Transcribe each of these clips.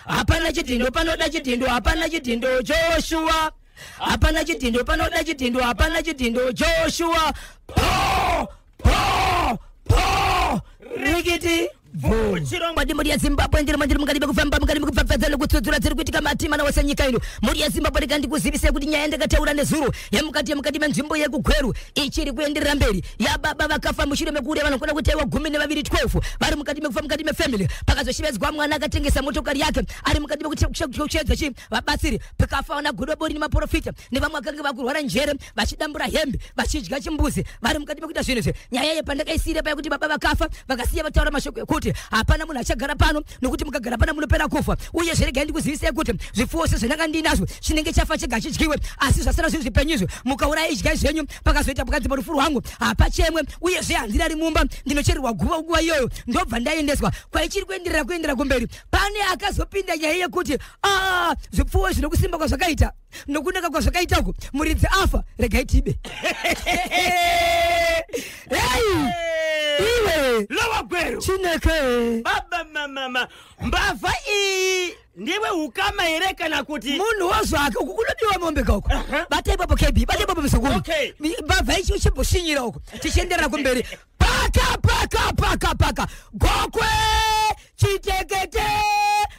Hapana chidhindo panoda chidhindo, hapana chidhindo Joshua. Hapana chidhindo panoda chidhindo, hapana chidhindo Joshua. Po po po rikiti. Chirongwa Mhuri yeZimbabwe, ndiri mandiri mukati mekufamba, mukati mekupfapfadza nekutsudzura dziri kuitika matima nawose nyika ino. Mhuri yeZimbabwe, rega ndikuzivise kuti nyaya ndakataura nezuro yemukati menzvimbo yekuGweru ichiri kuenderera mberi, yababa vakafa mushure mekuuraya vanokwana kutaiwa 12, 12, vari mukati mekufa mukati mefamily. Pakazoshevedzwa mwana akatengesa motokari yake ari mukati mekushedza chi vabatsiri, pakafa vana godobori nemaprofita nevamwe vakange vakurwara njere, vachidambura hembe, vachidya chimbuzi, vari mukati mekuita zvinhu izvi. Nyaya yepandakaisiyira paya kuti baba vakafa, vakasiya vataura mashoko ekuti hapana munhu achagara pano, nokuti mukagara pano munopera kufa. Uyezve regai ndikuzivisei kuti zvipfuwo sezvandanga ndinazvo chinenge chafa chega chidyiwe, asi zvasara zvinhu zvipenyu izvo mukauraya idyai zvenyu. Pakazoita pakanzi parufu rwangu hapachemwe, uyezve handirari mumba, ndinochererwa guva nguva iyoyo, ndobva ndaendeswa kwaichiri kuenderera kuendera kumberi. Pane akazopinda nyaya yekuti a zvipfuwo zvinokusimba kwazvakaita nokunaka kwazvakaita uku, muridzi afa, regai tibe. Hey! Iwe Lowa Gweru. Chineke. Baba mamama, mbavha iyi ndiwe ukama here kana kuti Munhu wazvake? Uku kunodiwa mombe kauko. Bata ipapo KB, bata ipapo muzukuru. Okay. Mbavha ichi uchimboshinyira uku, tichienderera kumberi. Paka paka paka paka, Gokwe, Chitekete,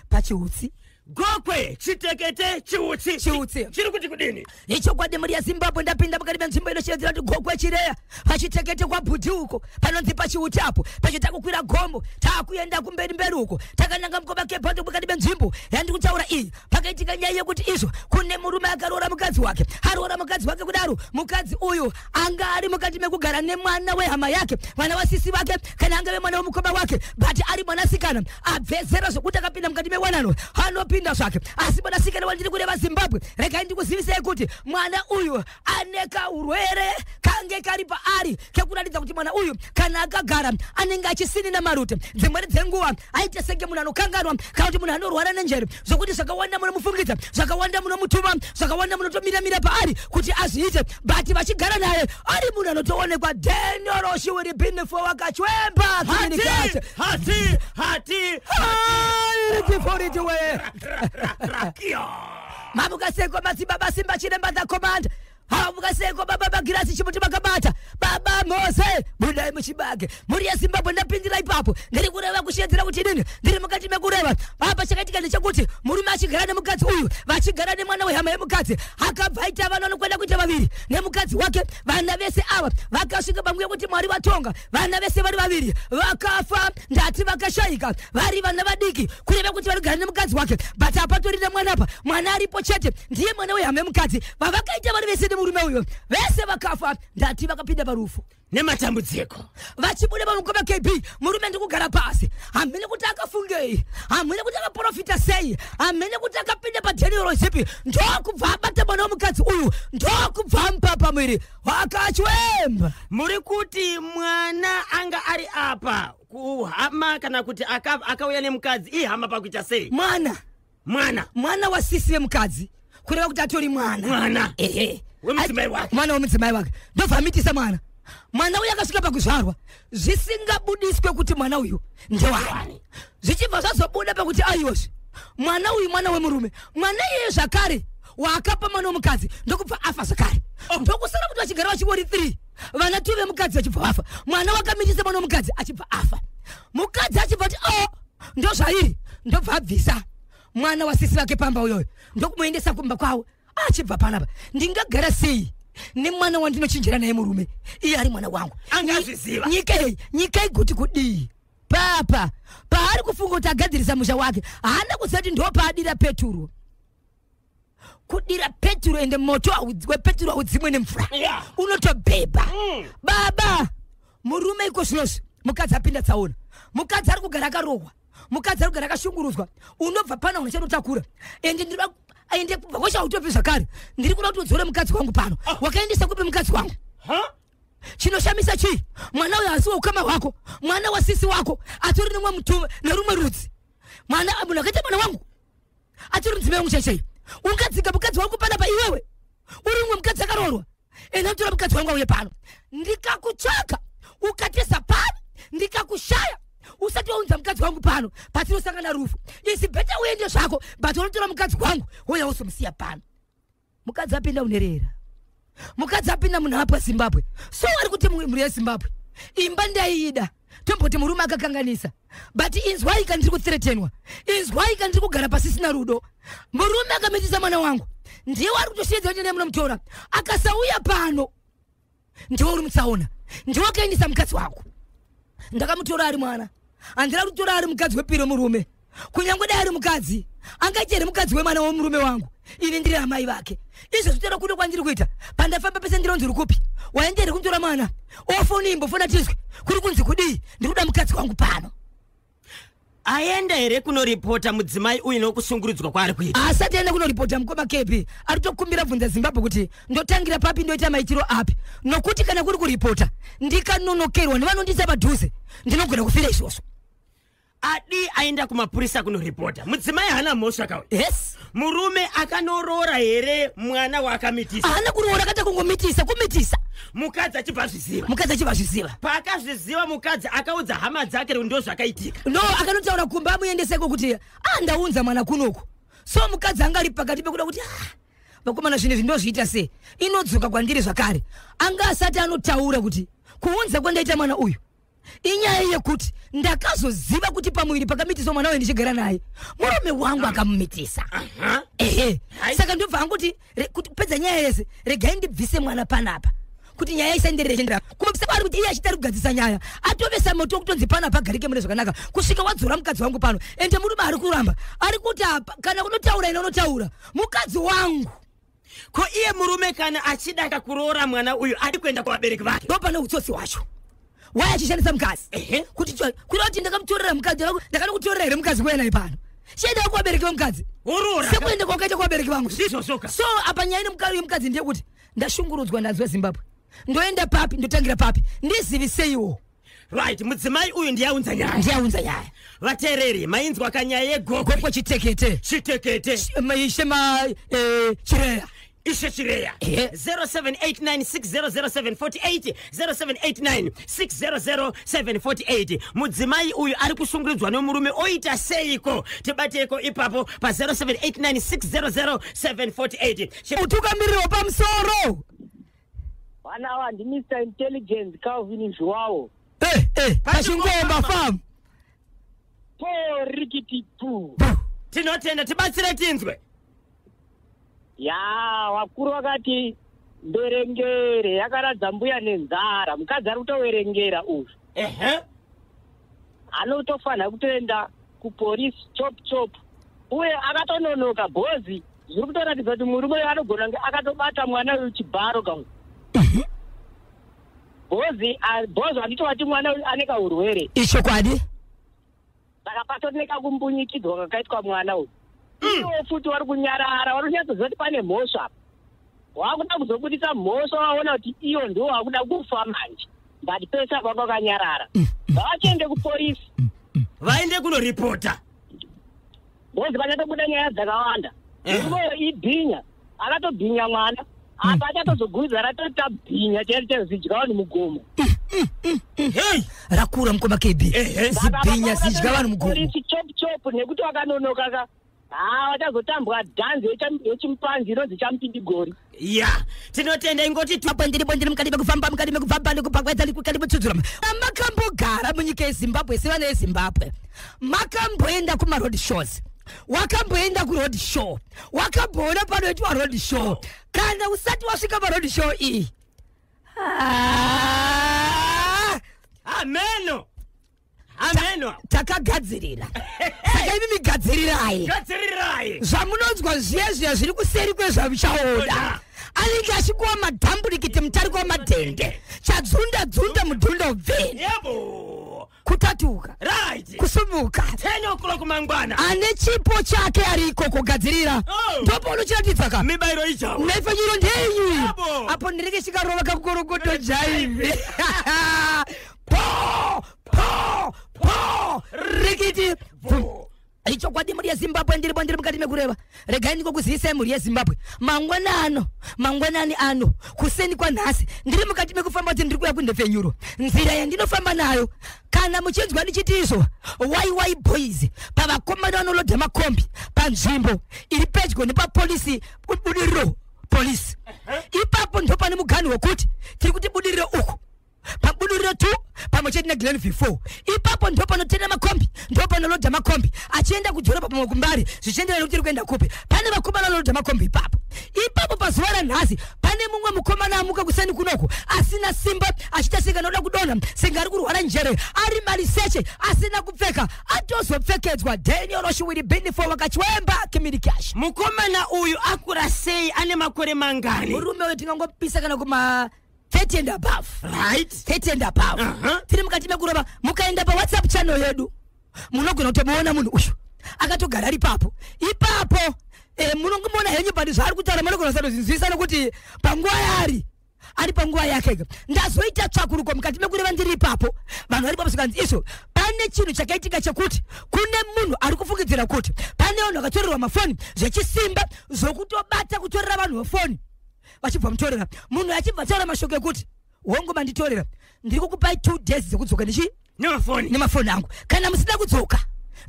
pachiutsi. Gokwe, Chitekete, Chiutsi. Chiutsi. Chiri kuti kudini? Ichokwadi, mhuri yeZimbabwe, ndapinda mukati menzvimbo inoshevedzera kuti Gokwe Chireya, pachitekete kwaBhudhi uko panonzi pachiuti apo pacho. Takukwira gomo, takuenda kumberi mberi uko, takananga mukoma Kepando. Mukati menzvimbo yandiri kutaura iyi pakaitika nyaya yekuti izvo kune murume akaroora mukadzi wake. Aroora mukadzi wake kudaro, mukadzi uyu anga ari mukati mekugara nemwana wehama yake, mwana wasisi vake, kana angave mwana wemukoma wake, but ari mwanasikana abvezera zvokuti akapinda mukati mewanano anopinda zvake. Asi mwanasikana wandiri kureva, Zimbabwe, regai ndikuzivisei kuti mwana uyu ane kaurwere kange kari paari kekuratidza kuti mwana uyu kana akagara anenge achisinina marute. Dzimweni dzenguva aite senge munhu anokanganwa kana kuti munhu anorwara nenjere, zvokuti zvakawanda munomufungidza, zvakawanda munomutuma, zvakawanda munotomiramira paari kuti azviite, but vachigara naye ari munhu anotoonekwa. Daniel Binifo wakachwemba. Hati hati hati. Iritifuritiwe. Rakia. Mamukaseko madzibaba Simba Chiremba the commander. Hamukaseko baba Magirasi, chimuti makabata baba Mose, budai muchibage. Mhuri yeZimbabwe, ndapindira ipapo, ndiri kureva kushedzera kuti inini ndiri mukati mekureva apa. Chakaitika ndechekuti murume achigara nemukadzi uyu, vachigara nemwana wehama yemukadzi, akabva aita vana vanokwenda kuita vaviri nemukadzi wake. Vana vese ava vakasvika panguva yekuti Mwari vatonga, vana vese vari vaviri vakafa, ndati vakashayika vari vana vadiki, kureva kuti vari kugara nemukadzi wake, but hapatori nemwana apa. Mwana aripo chete ndiye mwana wehama yemukadzi vavakaita vari vese nemurume uyo. Vese vakafa, ndati vakapinda parufu nematambudziko. Vachibuda pamukoma KB, murume ndikugara pasi. Hamene kuti akafungei, hamene kuti akaprofita sei, hamene kuti akapinda padhenero zipi, ndokubva abata mwana womukadzi uyu, ndokubva amupa pamwiri wakachwemba. Muri kuti mwana anga ari apa kuhama kana kuti akauya nemukadzi ihama pakuita sei? Mwana. Mwana. Mwana wasisi vemukadzi, kureva kuti atori mwana. Mwana. Ehe. Wemudzimai wake. Mwana wemudzimai wake. Ndobva amitisa mwana. Mwana uyu akasvika pakuzvarwa zvisingabudiswe kuti mwana uyu ndewani, zvichibva zvazobuda pakuti aiwozve mwana uyu mwana wemurume. Mwana iyeye zvakare waakapa mwana wemukadzi ndokubva afa zvakare. Ndokusara kuti vachigara vachingori 3, vana 2 vemukadzi vachibva vafa, mwana wakamitisa mwana wemukadzi achibva afa. Mukadzi achibva kuti o ndozvairi, ndobva abvisa mwana wasisi vake pamba uyoyo, ndokumuendesa kumba kwavo. Achibva panapa, ndingagara sei nemwana wandinochinjira naye murume, iye ari mwana wangu? Angazviziva. Nyika iyi, nyika igoti kudii? Papa paari kufunga kuti agadzirisa musha wake, haana kuziva kuti ndo paadira peturo. Kudira peturo, ende moto wepeturo haudzimwe nemvura. Unotobhebha. Baba murume iko zvinozvi mukadzi apinda tsaona, mukadzi ari kugara akarohwa, mukadzi ari kugara akashungurudzwa. Unobva pana unochanotakura, ende ndinoda ende kubva kwachautopi zvakare, ndiri kuda kuti udzore mukadzi wangu pano. Wakaendesa kupi mukadzi wangu? Ha? Chinoshamisa chii? Mwana uyu hasi weukama hwako, mwana wasisi wako atori nemwe mutume nerumwe rudzi. Mwana munhu akaita mwana wangu atori mudzimai wangu chaichai, ungadzika mukadzi wangu panapa iwewe uri umwe mukadzi akaroorwa? Enda utora mukadzi wangu auye pano. Ndikakutsvaka ukateza pano, ndikakushaya. Usati waunza mukadzi wangu pano patinosangana rufu, isi better uende zvako, but unotora mukadzi wangu wouya uzomusiya pano. Mukadzi apinda unerera, mukadzi apinda munhu Zimbabwe. So ari kuti mhuri yeZimbabwe, imba ndaiida, tomboti murume akakanganisa, but inzwai ka, ndiri kuthreatenwa. Inzwai ka, ndiri kugara pasisina rudo. Murume akamitisa mwana wangu, ndiye ari kutoshedza kuti munomutora. Akasauya pano, ndiwe uri mutsaona, ndiwe akaendesa mukadzi wako. Ndakamutora ari mwana, handina kutora ari mukadzi wepiri wemurume. Kunyange dai ari mukadzi, angaite here mukadzi wemwana wemurume wangu, ini ndiri amai vake? Izvo zvitora kudo kwandiri kuita. Pandafamba pese ndironzi, "Uri kupi? Waenda here kuntora mwana?" Ofoni, imbofona tizwe kuri kunzi kudii. Ndiri kuda mukadzi wangu pano. Aenda here kunoripota mudzimai uyu nokushungurudzwa kwaari kuita? Asati aenda kunoripota, mukoma kepi, ari tokumbira bvunza Zimbabwe kuti ndotangira papi, ndoita maitiro api, nokuti kana kuri kuripota, ndikanonokerwa nevanondisa padhuze, ndinogona kufira izvozvo. Adi aenda kumapurisa kunoripota. Mudzimai haana mhosva kauyu. Yes. Murume akanoroora here mwana waakamitisa? Haana kuroora, akata kungomitisa, kumitisa. Mukadzi achibva zviziva? Mukadzi achibva zviziva. Paakazviziva, mukadzi akaudza hama dzake kuti ndo zvakaitika? No, akanotaura kumba, amuendeseko kuti a ndaunza mwana kunoku. So mukadzi anga ari pakati pekuda kuti, ah, vakomana, zvinhu izvi ndozviita sei? Inodzoka kwandiri zvakare. Anga asati anotaura kuti kuunza kwandaita mwana uyu inyaya yekuti ndakazoziva kuti pamuviri pakamitiswa mwana uyu ndichigara naye, murume wangu akamumitisa. Ehe. Hai. Saka ndobva angoti kuti pedza nyaya yese, regai ndibvise mwana panapa kuti nyaya isaenderere. Kumapisa kwaari kuti iye achiti ari kugadzisa nyaya, atovesa moto wekutonzi panapa agarike mune zvakanaka kusvika wadzora mukadzi wangu pano. Ende murume ari kuramba, ari kuti apa kana kunotaura ine unotaura mukadzi wangu. Ko iye murume kana achida kuroora mwana uyu, adi kuenda kuvabereki vake? Ndo pane utsotsi hwacho. Wai achishandisa mukadzi? Kuti kureva kuti ndakamutorera mukadzi, ndakanokutorera here mukadzi kuuya naye pano? Chienda kuvabereki vemukadzi. Oroora. Sekuenda kwakaita kuvabereki vangu. Ndizvozvoka. So apa nyaya yemukadzi ndeyekuti ndashungurudzwa, ndanzwa Zimbabwe. Ndoenda papi? Ndotangira papi? Ndiziviseiwo. Right, mudzimai uyu ndiyaunza nyaya. Ndiyaunza nyaya. Vateereri, mainzwa kanyaya yegokwe. Gokwe Chitekete. Chitekete. Ishema Chireya. Ishe Chireya. 0789600748, 0789600748. Mudzimai uyu ari kushungurudzwa nomurume, oita seiko? Tibateko ipapo pa 0789600748. Utungamiriri pamusoro. Vana ava ndi Mr Intelligence Calvin Zhuwawo. Pachingomba farm. Po rikiti pu. Tinotenda, tibatsire tinzwe. Ya, vakuru vakati mberengere yakaradza mbuya nenzara. Mukadzi ari kutoverengera uyu. Anotofanira kutoenda kupolisi chop chop, uye akatononoka bhozi, zviri kutoratidza kuti murume uyu anogona kunge akatobata mwana uyu chibharo kauyu bhozi. Bhozi handitowati mwana uyu ane kaurwere. Ichokwadi. Saka patori nekakumbunyikidzwa kakaitwa mwana uyu. Ivo futi vari kunyarara, vari kunyatsoziva kuti pane mhosva. Wakuda kuzobudisa mhosva waona kuti iyo ndo wakuda kufa manje, but pese apa vakanyarara. Ngavachiende kupolisi. Vaende kunoripota. Bhozi pachatobuda nyaya dzakawanda. Murume uyu ibhinya, akatobhinya mwana. Apa achatozogumidza ratota bhinya chairo chairo, zidya vanhu mugomo. Hei. Rakura, mukoma KB. Zibhinya zidya vanhu mugomo. Polisi chop chop, nekuti wakanonoka ka, ha, vachazotambwa dhanzi yechimupanzi inonzi chamupindigori. Ya, tinotenda, ingoti tu. Apo ndiripo, ndiri mukati mekufamba, mukati mekufamba nekupakwaita mukati metsudzura. Makambogara munyika yeZimbabwe sevana yeZimbabwe, makamboenda kumaroad shows? Wakamboenda kuroad show? Wakamboona panoitwa road show? Kana usati wasvika paroad show iyi, ah! Ameno, ameno. Takagadzirira, saka imi migadzirirai. Gadzirirai. Zvamunonzwa zviya zviya zviri kuseri kwezvamuchaona. Oda. Anenge achikuwa madhamburikiti, mutariko wamadhende, chadzunda dzunda mudhunda ubveni. Yebo. Kutatuka. Kusumuka. 10 o'clock mangwana. Ane chipo chake ari ikoko, gadzirira. Oh. Ndopa unochiratidza ka. Mibayiro ichawo. Nhepfenyuro ndeyenyu. Yebo. Apo ndinenge chikarova kakukorokoto jaivi, po po po, rikiti. Vo. Ichokwadi, mhuri yeZimbabwe, ndiripo, ndiri mukati mekureva. Regai ndikokuzivisai, mhuri yeZimbabwe, mangwanano, mangwanani ano, kuseni kwanhasi, ndiri mukati mekufamba kuti ndiri kuya kundepfenyuro. Nzira yandinofamba nayo, kana muchinzwa ndichiti izvo YY Boys, pavakomana vanolodha makombi panzvimbo iri pedyo nepapolisi, Budiriro Polisi, ipapo ndo pane muganhu wekuti tiri kuti Budiriro uku, paBudiriro 2 pamwe chete neGlen V4. Ipapo ndo panotenda makombi, ndo panolodha makombi achienda kudhorobha, pamwe kuMbare, zvichienderana nekuti iri kuenda kupi. Pane vakomana vanolodha makombi ipapo. Ipapo pazuva ranhasi pane mumwe mukomana amuka kuseni kunoku asina simba, achiita senge anoda kudonha, senge ari kurwara njere, ari mariseche, asina kupfeka, atozopfekedzwa. Daniel Roshiwiri Binifo wakachwemba kimirikash. Mukomana uyu akura sei? Ane makore mangani? Murume uyu tingangopisa kana kuma 30 and above. 30 and above. Tiri mukati mekurova. Mukaenda paWhatsApp channel yedu munogona kutomuona munhu uyu akatogara ari ipapo ipapo. Munongomuona henyu, but zvaari kutaura munogona kusatozvinzwisa nekuti panguva yaari ari panguva yake. Ndazoita tsvakuruko mukati mekureva ndiri ipapo, vanhu vari ipapo, zvikanzi izvo pane chinhu chakaitika chekuti kune munhu ari kufungidzira kuti pane vanhu vakatorerwa mafoni zvechisimba, zvokutobata kutorera vanhu vafoni, vachibva mutorera. Munhu achibva ataura mashoko ekuti, "Hongu, manditorera, ndiri kukupai 2 days dzekudzoka ndichi Nemafoni. Nemafoni angu. Kana musina kudzoka,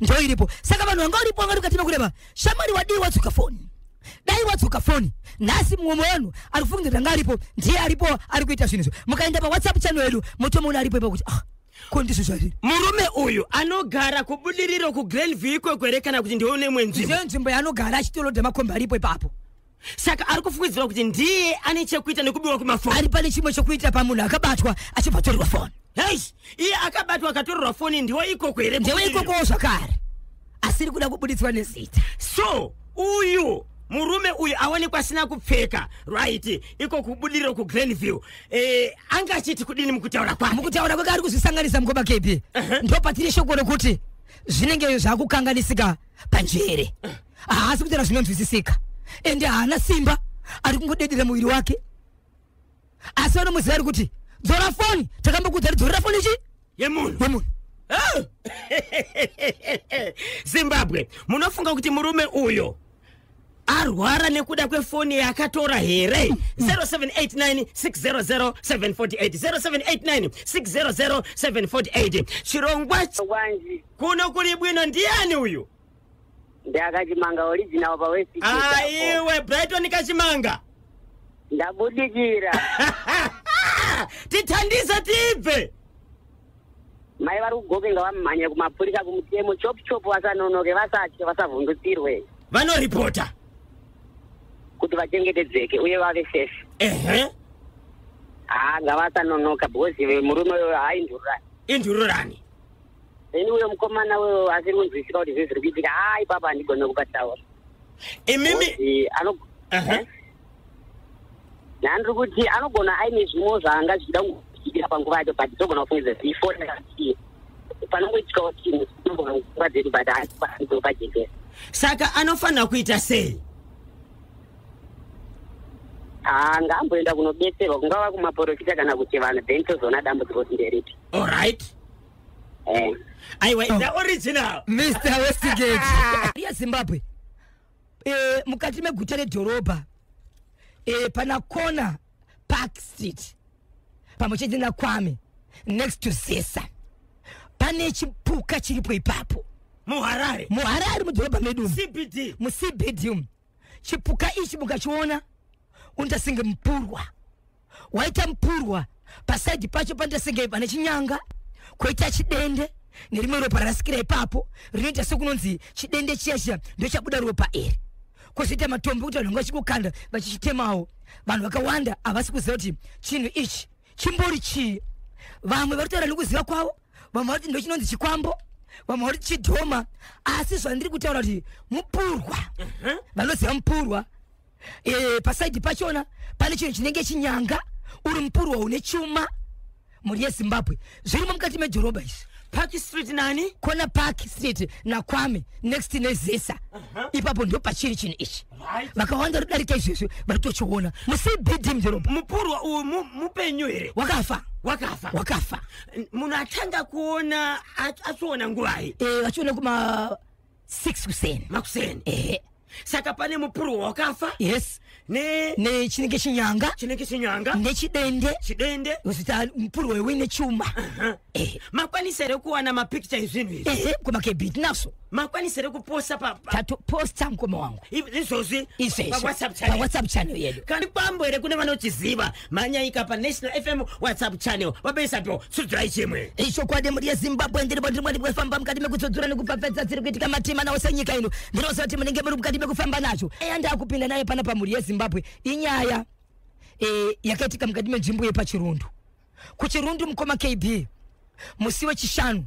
ndo iripo." Saka vanhu vanga uripo vanga mukati mekureva, "Shamwari, wadii wadzoka foni? Dai wadzoka foni nhasi." Mumwe wevanhu ari kufungidzira anga aripo ndiye aripo ari kuita zvinhu izvo. Mukaenda paWhatsApp channel yedu motomuona aripo ipapo kuti, "Ah, ko ndizvo zvazviri." Murume uyu anogara kuBudiriro, kuGlenview ikoko here, kana kuti ndiwo nemwe nzvimbo? Ndiyo nzvimbo yaanogara achitolodha makombi aripo ipapo. Saka ari kufungidzirwa kuti ndiye ane chekuita nekubiwa kwemafoni? Ari pane chimwe chokuita pamunhu akabatwa achibva atorerwa foni. Hei, iye akabatwa akatorerwa foni ndiwo ikoko here? Ndewe kuBudiriro? Ikokowo zvakare, asiri kuda kubuditswa nezita. So uyu murume uyu aonekwa asina kupfeka, right, iko kuBudiriro, kuGlenview, anga achiti kudini mukutaura kwake? Mukutaura kwake ari kuzvisanganisa, mukoma KB. Ndo patiri shoko rekuti zvinenge zvakukanganisika panjere. Haasi kutaura zvinonzwisisika, ende haana simba, ari kungodedera muviri wake, asi vanomuziva ari kuti, "Dzora foni, takambokudza kuti dzorera foni ichi Yemunhu. Yemunhu." Oh! Zimbabwe, munofunga kuti murume uyo arwara nekuda kwefoni yakatora here? 0789 600 748, 0789 600 748. Chirongwa Kwanji. Kuno kuli bwino. Ndiyani uyu? Ndakachimanga original paWest. Aiwe, Brighton Kachimanga. Ndabudikira. Tithandize tibve. Mai vari kuGokwe ngavamhanye kumapurisa, kumutemo, chop chop, vasanonoke, vasatye, vasavhundutsirwe. Vanoripota. Kuti vachengetedzeke uye vave safe. Haa, ngavasanonoka because murume uyo haaindururani. Indururani. Then uyo mukomana uyo asiri kunzwisika kuti zvii zviri kuitika, haa, ipapo handigone kupataura. Imimi. Because Nhandiri kuti anogona aine zvimwe zvaanga zvichida kuitika panguva yacho, but togona kufungidza before takasiye panongoitikawo chinhu tinogona kufunga dzedu, but haasi pajekesa. Saka anofanira kuita sei? Haa, ngaamboenda kunobetserwa, kungava kumaprofita kana kuti vanhu, then tozoona dambudziko kuti nderipi. Alright. Aiwa, the original. Mr Westgate yeZimbabwe, mukati meguta redhorobha, pana corner Park Street pamwe chete naKwame, next to Zesa, pane chipuka chiripo ipapo. MuHarare? MuHarare, mudhorobha medu umu. CBD. MuCBD umu. Chipuka ichi mukachiona unoita senge mupurwa, waita mupurwa. Pasaidhi pacho panoita senge pane chinyanga, kwoita chidende nerimwe ropa rarasikira ipapo, rinoita sekunonzi chidende chiya chiya ndochabuda ropa iri, kwozoita matombo kuti vanhu vanga vachingokanda vachichitemawo. Vanhu vakawanda havasi kuziva kuti chinhu ichi chimbori chii. Vamwe vari kutaura nekuziva kwavo, vamwe vari kuti ndochinonzi chikwambo, vamwe vari kuti chidhoma, asi zvandiri kutaura kuti mupurwa. Vanoziva mupurwa, pasaidhi pachona pane chinhu chinenge chinyanga, uri mupurwa une chuma. Mhuri yeZimbabwe, zvirimo mukati medhorobha izvi. Park Street nani? Kona Park Street naKwame, next neZesa, ipapo ndo pachiri chinhu ichi. Vakawanda rudarika izvezvi vari kutochiona muCBD mudhorobha. Mupurwa uyu mupenyu here? Wakafa. Wakafa? Wakafa. Munhu atanga kuona achiona nguvai? Vachiona kuma 6 kuseni. Makuseni. Ehe. Saka pane mupurwa wakafa. Yes. Ne Nechinenge chinyanga. Chinenge chinyanga. Nechidende. Chidende. Kuzita mupurwa wewe nechuma. Ehe. Makwanisa here kuwana mapikicha ezvinhu izvi? Ehe, kumakebit naso. Makwanisa here kuposta pa Tatoposta, mukoma wangu. Izvozvi? Izvezvi. PaWhatsApp channel. PaWhatsApp channel yedu. Kandi kwambo here kune vanochiziva, mhanyaika paNational FM WhatsApp channel. Vabesapo, tsudzirai chimwe. Ichokwadi, mhuri yeZimbabwe, ndiripo ndiri kufamba mukati mekudzodzora nekupfapfadza dziri kuitika matima nawo senyika ino. Ndinoziva kuti munenge muri mukati mekufamba nacho. Eya, ndakupinda naye pana pamhuri yeZimbabwe. Inyaya yakaitika mukati menzvimbo yepaChirundu, kuChirundu, mukoma KB. Musi wechishanu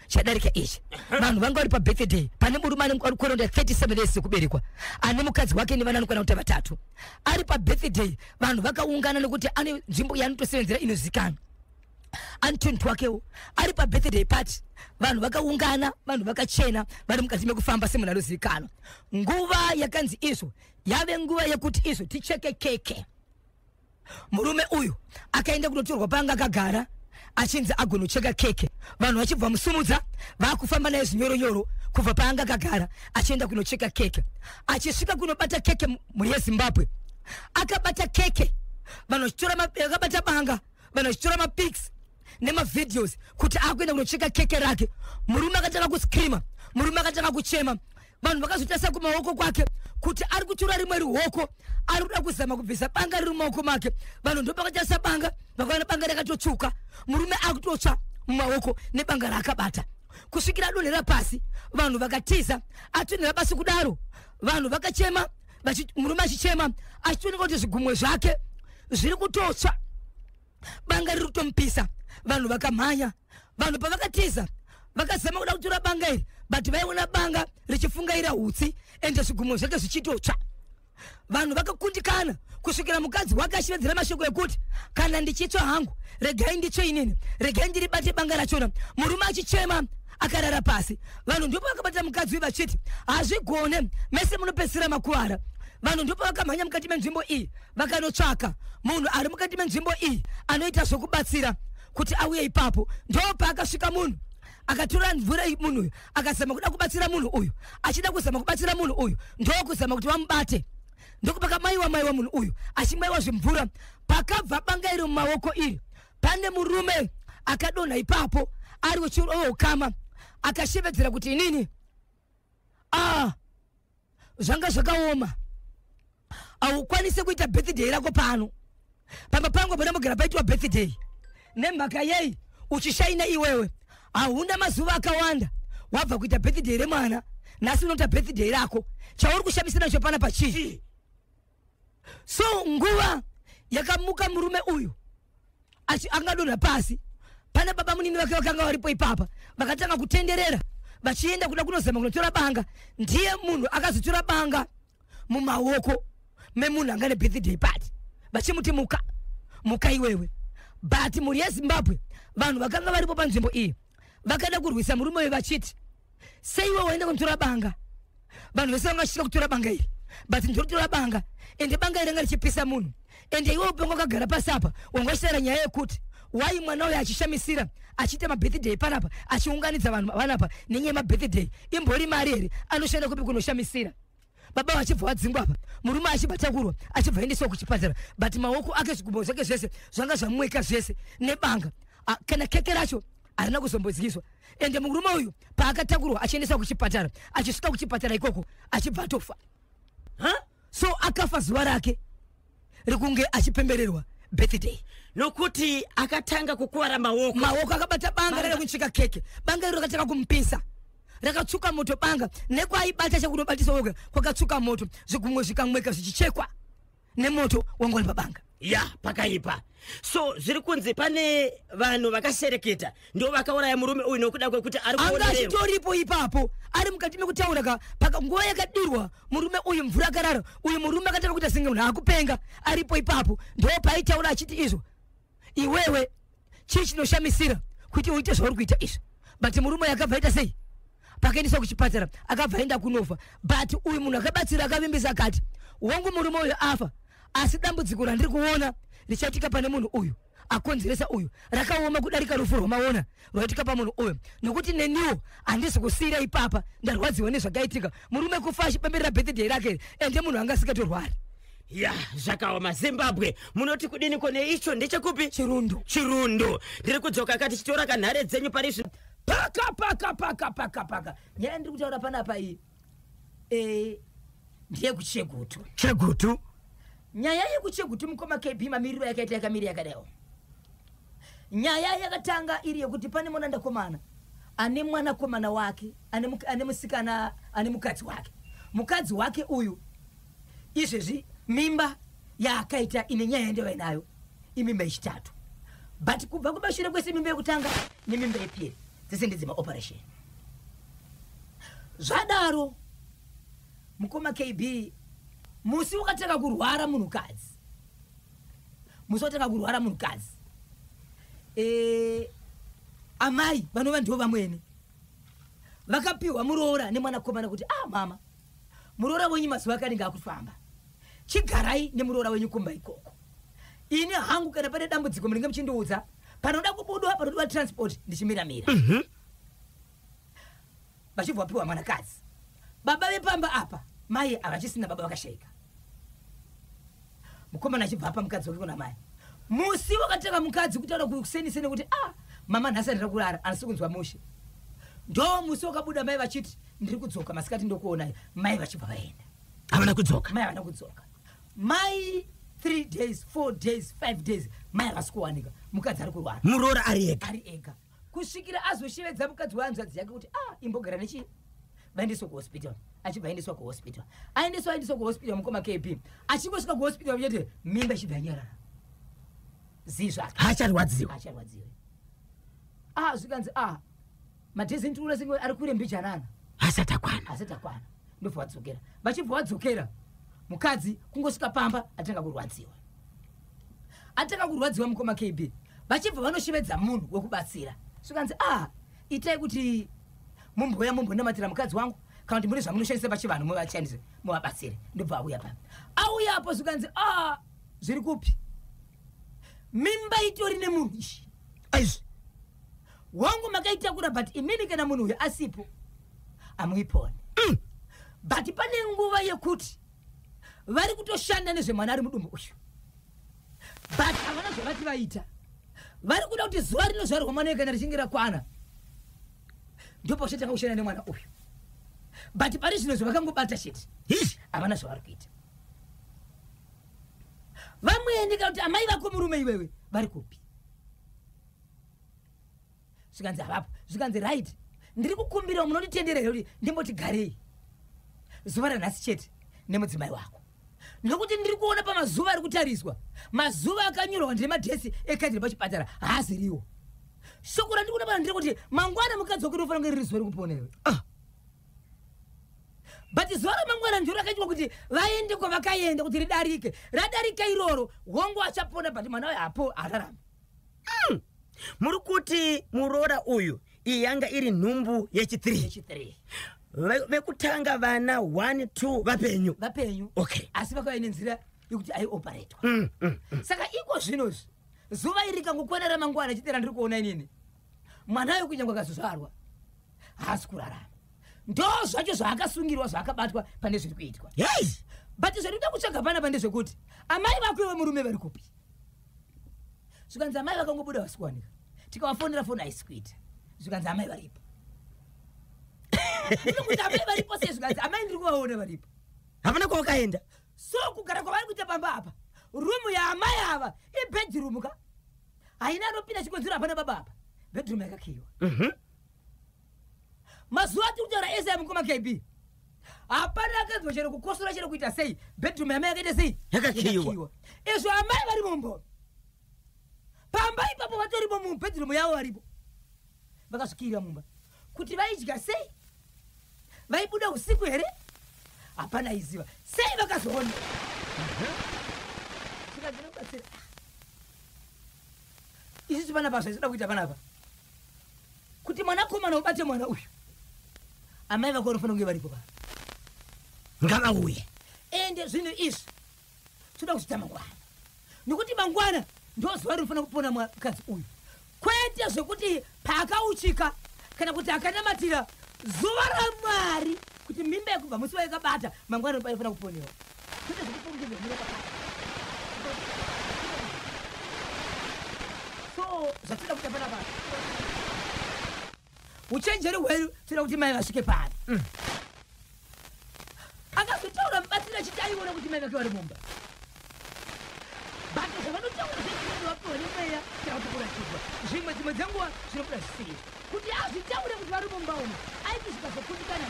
chadarika ichi, vanhu vanga vari pabirthday. Pane murume anenge ari kuronda 37 years yekuberekwa, ane mukadzi wake nevana anokwana kuita vatatu. Ari pabirthday, vanhu vakaungana nekuti ane nzvimbo yaanotosevenzera inozikanwa. Antony wakewo ari pabirthday party. Vanhu vakaungana, vanhu vakachena, vari mukati mekufamba semunhu anozivikanwa. Nguva yakanzi izvo yave nguva yekuti izvo ticheke keke, murume uyu akaenda kunotorwa panga akagara, achinzi agonocheka keke. Vanhu vachibva musumudza, vaakufamba naye zvinyoronyoro kubva paanga akagara achienda kunocheka keke. Achisvika kunobata keke, mhuri yeZimbabwe, akabata keke, vanhu vachitora akabata banga, vanhu vachitora mapics nemavideos kuti akuenda kunocheka keke rake. Murume akatanga kuscreama, murume akatanga kuchema. Vanhu vakazotarisa kumaoko kwake kuti ari kutora rimwe ruoko, ari kuda kuzama kubvisa banga riri mumaoko make. Vanhu ndo vakatarisa banga, vakaona banga rakatotsvuka. Murume akutotsva mumaoko nebanga raakabata kusvikira adonhera pasi. Vanhu vakatiza. Atonhera pasi kudaro, vanhu vakachema, murume achichema, achitooneka kuti zvigumwe zvake zviri kutotsva, banga riri kutomupisa. Vanhu vakamhanya. Vanhu pavakatiza, vakazama kuda kutora banga iri, but vaiona banga richifungaira hutsi, ende zvigumwe zvake zvichitotsva. Vanhu vakakundikana kusvikira mukadzi wake achivedzera mashoko ekuti, "Kana ndichitsva hangu, regai nditsve inini, regai ndiribate banga rachona." Murume achichema akarara pasi. Vanhu ndipo vakabata mukadzi uyu vachiti, "Hazvigone, mese munopedzisira makuvara." Vanhu ndipo vakamhanya mukati menzvimbo iyi, vakanotsvaka munhu ari mukati menzvimbo iyi anoita zvokubatsira kuti auye ipapo. Ndo paakasvika munhu akatora mvura. Munhu uyu akazama kuda kubatsira munhu uyu, achida kuzama kubatsira munhu uyu, ndokuzama kuti vamubate, ndokupakamaiwa maiwa munhu uyu achimaiwa zvimvura. Pakabva banga iri mumaoko iri, pane murume akadonha ipapo ari weukama, akashevedzera kuti, "Inini, ah, zvanga zvakaoma. Haukwanisi kuita birthday rako pano pamba pangu panambogara paitwa birthday. Nemhaka yei uchishaina iwewe? Hauna mazuva akawanda wabva kuita birthday remwana, nhasi unoita birthday rako. Chauri kushamisa nacho pana pachii?" Chii? So nguva yakamuka murume uyu angadonha pasi, pane baba munini vake vakanga varipo ipapa, vakatanga kutenderera vachienda kuda kunozama kunotora banga. Ndiye munhu akazotora banga mumaoko memunhu anga nebirthday party, vachimuti, "Muka, muka iwewe." But mhuri yeZimbabwe, vanhu vakanga varipo panzvimbo iyi vakada kurwisa murume uyu vachiti, "Seiwe waenda kunotora banga? Vanhu vese vanga vachitya kutora banga iri, but ndinotora banga, ende banga iri ranga richipisa munhu. Ende iwe upengo wakagara pasi apa, wanga uchitaura nyaya yekuti wai mwana uyu achishamisira achiita mabirthday panapa, achiunganidza vanhu vanapa nenyaya yemabirthday. Imbori mari here? Anoshanda kupi kunoshamisira?" Baba vachibva vadzingwa apa, murume achibva takurwa, achibva aendeswa kuchipatara, but maoko ake, zvigumbo zvake zvese zvanga zvamweka zvese nebanga. Ah, kana keke racho harina kuzombodyiswa. Ende murume uyu paakatakurwa achiendeswa kuchipatara, achisvika kuchipatara ikoko achibva atofa. Ha? So akafa zuva rake rikunge achipembererwa birthday. Nokuti akatanga kukuvara maoko. Maoko, akabata banga rada kucheka keke, banga iro rakatanga kumupisa, rakatsvuka moto banga. Nekwaibata chakunobatisa oga kwakatsvuka moto, zvigumwe zvikamweka zvichichekwa nemoto wanga uri pabanga. Ya, pakaipa. So zviri kunzi pane vanhu vakashereketa ndo vakauraya murume uyu nokuda kwekuti ari Anga kuonererwa. achitoripo ipapo, ari mukati mekutaura ka paka nguva yakadirwa murume uyu mvura akarara uyu, murume akatanga kuita senge munhu akupenga. Aripo ipapo ndo paaitaura achiti izvo, "Iwewe, chii chinoshamisira kuti uite zvauri kuita izvi?" But murume uyu akabva aita sei? Pakaendeswa kuchipatara akabva aenda kunofa. But uyu munhu akabatsira akavimbisa akati, "Wangu murume uyu afa, asi dambudziko randiri kuona richaitika pane munhu uyu Akonzeresa uyu rakaoma kudarika rufu rwamaona rwaitika pamunhu uyu, nokuti neniwo handisi kusiyira ipapa. Ndarwadziwa nezvakaitika. Murume kufa achipemberera birthday rake, ende munhu anga asingatorwari. Ya, zvakaoma. Zimbabwe, munoti kudini kone? Icho ndechekupi? Chirundu. Chirundu. Ndiri kudzoka kati chitora kanhare dzenyu pari zvino. Paka paka paka paka paka. Nyaya ndiri kutaura panapa iyi ndeyekuChegutu. Chegutu. Nyaya yekuChegutu, mukoma KB, mamiriro yakaita yakamiri yakadaiwo. Nyaya yakatanga iri yekuti pane mwanandakomana ane mwanakomana wake, ane musikana, ane mukadzi wake. Mukadzi wake uyu izvezvi mimba yaakaita ine nyaya yandeva inayo, imimba yechitatu, but kubva kumashure kwese mimba yekutanga nemimba yepiri dzese ndedzemaoperation. Zvadaro, mukoma KB, musi wakatanga kurwara munhukadzi, musi watanga kurwara munhukadzi, amai vanova ndivo vamwene vakapiwa muroora nemwanakomana kuti, "Ah, mama, muroora wenyu mazuva akanenge akufamba, chigarai nemuroora wenyu kumba ikoko. Ini hangu kana pane dambudziko munenge muchindiudza, panoda kubudwa, panodiwa transport, ndichimiramira." Vachibva vapiwa mwanakadzi. Baba vepamba apa, mai havachisina, baba vakashayika. Mukomana achibva apa mukadzi wake kuna mai. Musi wakatanga mukadzi kutaura kuseniseni kuti, "Ah, mama, nhasi handira kurara, handisi kunzwa mushe," ndo musi wakabuda mai vachiti, "Ndiri kudzoka masikati, ndokuonai." Mai vachibva vaenda. Havana kudzoka. Mai havana kudzoka. Mai 3 days, 4 days, 5 days, mai havasi kuwanika. Mukadzi ari kurwara. Muroora ari ega. Ari ega, kusvikira azoshevedza mukadzi wehanzvadzi yake kuti, "Ah, imbogara nechi, vaendeswa kuhospital." Achibva aendeswa kuhospital, aendeswa, aendeswa kuhospital, mukoma KB, achingosvika kuhospital chete, mimba ichibva yanyarara zii zvake. Haacharwadziwa. Acharwadziwe. Ah, zvikanzi, "Ah, madays ndikuona senge ari kure mbijanana." Asati akwana. Asati akwana. Ndobva vadzokera. Vachibva vadzokera, mukadzi kungosvika pamba atanga kurwadziwa, atanga kurwadziwa, mukoma KB. Vachibva vanoshevedza munhu wekubatsira. Zvikanzi, "Ah, itai kuti mumbouya mumbonamatira mukadzi wangu, kana kuti mune zvamunoshandisa pachivanhu, muvashandise muvabatsire." Ndobva auya pa auya apo. Zvikanzi, "Ah, zviri kupi? Mimba itori nemunhu ishi." Aizvi. Wangu makaitakura, but imini kana munhu uyu asipo hamuiponi. But pane nguva yekuti vari kutoshanda nezvemwana ari mudumbu uyu, but havana zvavati vaita. Vari kuda kuti zuva rinozvarwa mwana uyu kana richinge rakwana, ndopauchatanga kushanda nemwana uyu. But pari zvino zvavakangobata chete, havana zvavari kuita. Vamweni kana kuti amai vako murume iwewe vari kupi? Zvikanzi, "Havapo." Zvikanzi, "Right, ndiri kukumbirawo munonditendera here kuti ndimboti garei zuva ranhasi chete nemudzimai wako, nokuti ndiri kuona pamazuva ari kutariswa, mazuva akanyorwa ndemadhesi ekadhiri pachipatara haaziriwo. Shoko randiri kuona pana ndiri kuti mangwana mukadzi wako rinofanira kunge riri zuva rekupona iwe." Ah. But zuva ramangwana ndiro rakaitwa kuti vaende kwavakaenda kuti ridarike. Radarika iroro, hongu achapona, but mwana uyo hapo hararami. Muri kuti muroora uyu, iyi yanga iri nhumbu yechi3? Yechi3. Vekutanga vana 1 2 vapenyu? Vapenyu. Asi vakauya nenzira yekuti aioparetwa. Saka iko zvinozvi zuva iri rikangokwana ramangwana chitera, ndiri kuona inini mwana uyo kunyange akazozvarwa haasi kurarama. Ndo zvacho zvaakasungirwa, zvaakabatwa pane zviri kuitwa. But zvatinoda kutsvaga panapa ndezvekuti amai vako iwe murume vari kupi? Zvikanzi, "Amai vakangobuda, vasi kuwanika. Tikavafonera, foni haisi kuita." Zvikanzi, "Amai varipo." Ndinokuti, "Amai varipo sei?" Zvikanzi, "Amai ndiri kuvaona, varipo." Havana kwavakaenda. So kugara kwavari kuita pamba apa, rumu yaamai ava ibedroom ka, haina anopinda. Chikonzero, hapana baba apa, bedroom yakakiyiwa. Mazuva atiri kutaura ese yamukoma KB, hapana akanzwa chero kukosora, chero kuita sei. Bedroom yamai yakaita sei? Yakakiyiwa. Izvo amai vari mumbo pamba ipapo, vatorimo mubedroom yavo, varipo vakasvikirira mumba. Kuti vaidya sei, vaibuda usiku here, hapana iziva sei vakazoona. Zvikadzinobatsira isusu panapa, zvaisida kuita panapa kuti mwanakomana ubate mwana uyu, amai vako vanofanira kunge varipo pa. Ngavauye. Ende zvinhu izvi toda kuzviita mangwana, nokuti mangwana Ndozuva rinofanira kupona mukadzi uyu, kwete zvekuti paakauchika kana kuti akanamatira zuva raMwari kuti mimba yekubva musi waikabata mangwana inofanira kuponewa, kwete zvekufungidzira muropa. So zvatinoda kuita panapa, uchenjeri hwedu, tinoda kuti mai vasvike pano. Akazotaura mubatsiri achiti aiona kuti mai vake vari mumba, but zvavanotaura zvezvinenge vapiwa nemweya kana kuti kuratidzwa zvimwe, dzimwe dzenguva zvinobuda zvisiri kuti azvitaure kuti vari mumba umu, aiti zvikazokundikana.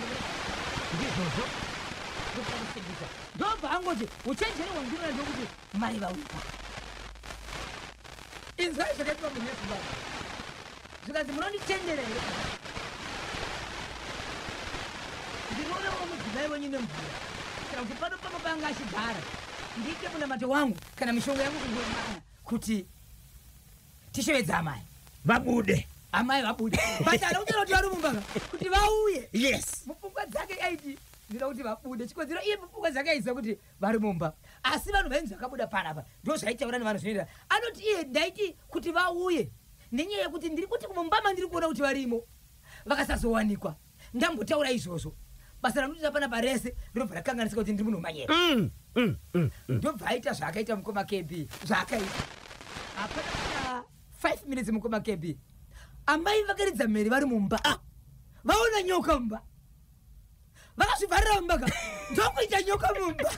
Ndizvozvo. Ndokuda kusimbisa, ndobva angoti uchenjeri hwandinoona ndokuti mai vauya. Inzwai zvakaitwa munhu yeZimbabwe, zvikanzi, "Munonditendera here ndinorewo mudzimai wenyu nemvura, kana kuti pano pamwe panga achigara, ndiite munamato wangu kana mishonga yangu kungomana kuti tishevedze amai vabude?" Amai vabude, but ana kutaura kuti vari mumba kuti vauye. Mupfungwa dzake aiti, "Ndinoda kuti vabude." Chikonzero, iye mupfungwa dzake aiziva kuti vari mumba, asi vanhu vainzi vakabuda panapa, ndo zvaitaura nevanhu zvinoita. Anoti iye, "Ndaiti kuti vauye nenyaya yekuti ndiri kuti mumba mandiri kuona kuti varimo, vakasazowanikwa ndambotaura izvozvo, basa ranotoita panapa rese rinobva rakanganisika kuti ndiri munhu wemanyero." Ndobva aita zvaakaita, mukoma KB. Zvaakaita, hapana kana 5 minutes, mukoma KB, amai vakaridza mhere vari mumba. Ah, vaona nyoka mumba, vakazvivharira mumba ka, ndokuita nyoka mumba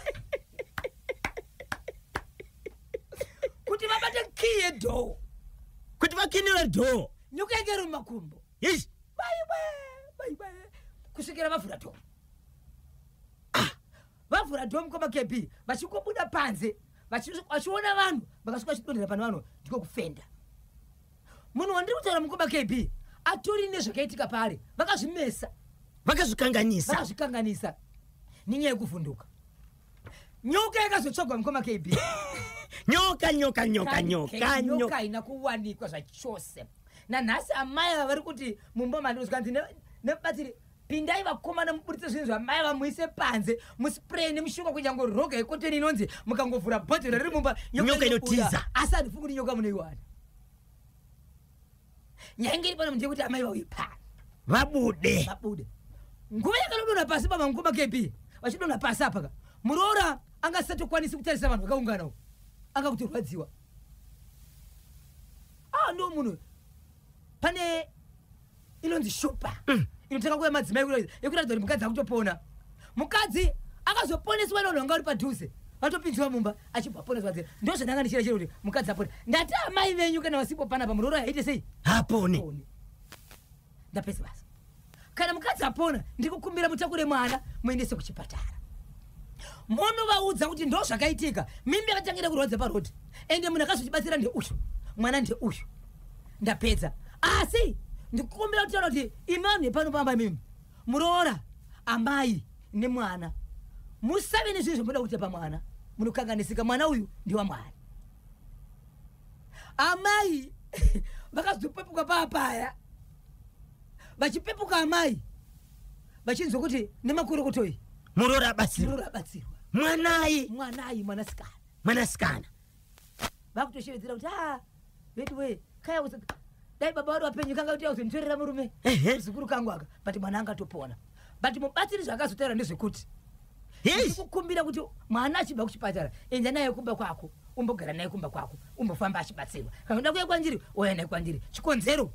kuti vabate key yedoor. Kuti vakinire door. Nyoka yange iri mumakumbo. Ish. Baiwe baiwe, kusvikira vavhura door. Vavhura door, mukoma KB, vachingobuda panze, vachiona vanhu vakasvika vachidonhera pane vanhu, ndiko kufenda. Munhu wandiri kutaura, mukoma KB, atori nezvakaitika paari, vakazvimesa. Vakazvikanganisa. Vakazvikanganisa nenyaya yekuvhunduka. Nyoka yakazotsvagwa, mukoma KB. Nyoka, nyoka, nyoka, nyoka. Nyoka nyoka. Haina kuwanikwa zvachose nanhasi. Amai ava vari kuti mumba mandozvikanzi nemubatsiri, "Pindai vakomana, muburitse zvinhu zvamai vamuise panze, muspray nemushonga, kunyange roga yekoteni inonzi mukangovhura bhodhoro riri mumba, nyoka inobuda." Inotiza. Asi handifungi kuti nyoka munoiwana. Nyaya inge iri pano ndeyekuti amai vauye pano. Vabude. Vabude. Nguva yakanodonha pasi baba, mukoma KB, vachidonha pasi apaka, muroora anga asisatokwanisi kutarisa vanhu vakaungana uku, anga kutorwadziwa. Ah, ndo munhu pane inonzi shupa inotanga kuya madzimai yekuratidza kuti mukadzi akutopona. Mukadzi akazoponeswa nevanhu vanga vari padhuze, vatopinziwa mumba, achibva aponeswa. Dzira ndo zvandanga ndichira chero kuti mukadzi apone. Ndati amai venyu kana vasipo panapa, muroora aite sei? Hapone. Pone. Ndapedza basa. Kana mukadzi apona, ndiri kukumbira mutakure mwana muendese kuchipatara, munovaudza kuti ndo zvakaitika, mimba yakatangira kurwadza parodhi, ende munhu akazotibatsira ndeuyu, mwana ndeuyu. Ndapedza. Asi ndikukumbira kutaura kuti imi vanhu vepano pamba, imimi muroora, amai nemwana, musave nezvinhu zvamunoda kuita pamwana, munokanganisika. Mwana uyu ndewaMwari. Amai vakazopepuka paapaya, vachipepuka amai vachinzwa kuti nemakurukutoi muroora abatsirwa. Muroora abatsirwa. Mwanai? Mwanai? Mwanasikana. Mwanasikana. Vakutoshevedzera kuti, "A vedu we, kaya dai baba vari vapenyu, kanga kuti auzonditorera murume zukuru kangu aka." But mwana angatopona. But mubatsiri zvaakazotaura ndezvekuti, "Ndikukumbira kuti mwana achibva kuchipatara, enda naye kumba kwako, umbogara naye kumba kwako, umbofamba achibatsirwa. Kana uda kuuya kwandiri, ouya naye kwandiri. Chikonzero,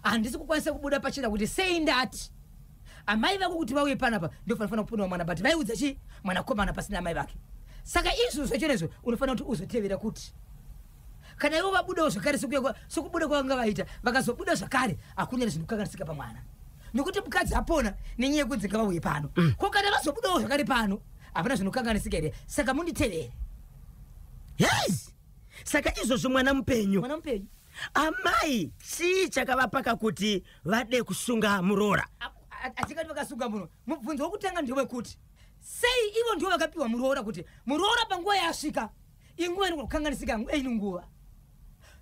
handisi kukwanisa kubuda pachena kuti sei ndati amai vako kuti vauye panapa. Ndofanira kuponewa mwana, but vaiudza chi mwanakomana pasina amai vake. Saka izvo zvacho nezvo unofanira kuti uzotevera kuti kana ivo vabudawo zvakare, sekubuda kwavanga vaita, vakazobuda zvakare, hakuna zvinokanganisika pamwana, nekuti mukadzi apona nenyaya yekunzi ngavauye pano. Ko kana vazobudawo zvakare pano, hapana zvinokanganisika here? Saka munditevere." Yes, saka izvozvo mwana mupenyu? Mwana mupenyu. Amai chii chakavapaka kuti vade kusunga muroora? Hatingati vakasunga munhu. Mubvunzo wokutanga ndewekuti sei ivo ndivo vakapiwa muroora, kuti muroora panguva yaasvika inguva inogona kukanganisika ino nguva.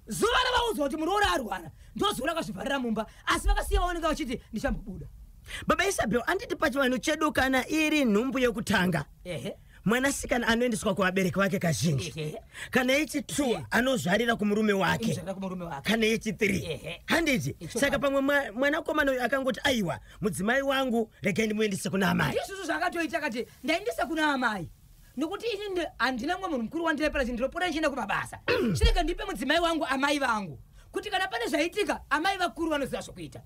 Zuva ravaudzwa kuti muroora arwara, ndo zuva rakazvivharira mumba, asi vakasiya vaoneka vachiti, "Ndichambobuda." Baba Isabel, anditi pachivanhu chedu kana iri nhumbu yekutanga, Mwanasikana anoendeswa kuvabereki vake kazhinji. Kana yechi2, anozvarira kumurume wake. Inozvarira kumurume wake. Kana yechi3. Handiti? Ichokwadi. Saka pamwe mwanakomana uyu akangoti, "Aiwa, mudzimai wangu regai ndimuendese kuna amai." Ndizvozvo zvakatoita, kati ndaendesa kuna amai nokuti ini handina mumwe munhu mukuru wandirepera, ndinopota ndichienda kumabasa. Chinenge ndipe mudzimai wangu amai vangu, kuti kana pane zvaitika, amai vakuru vanoziva zvokuita.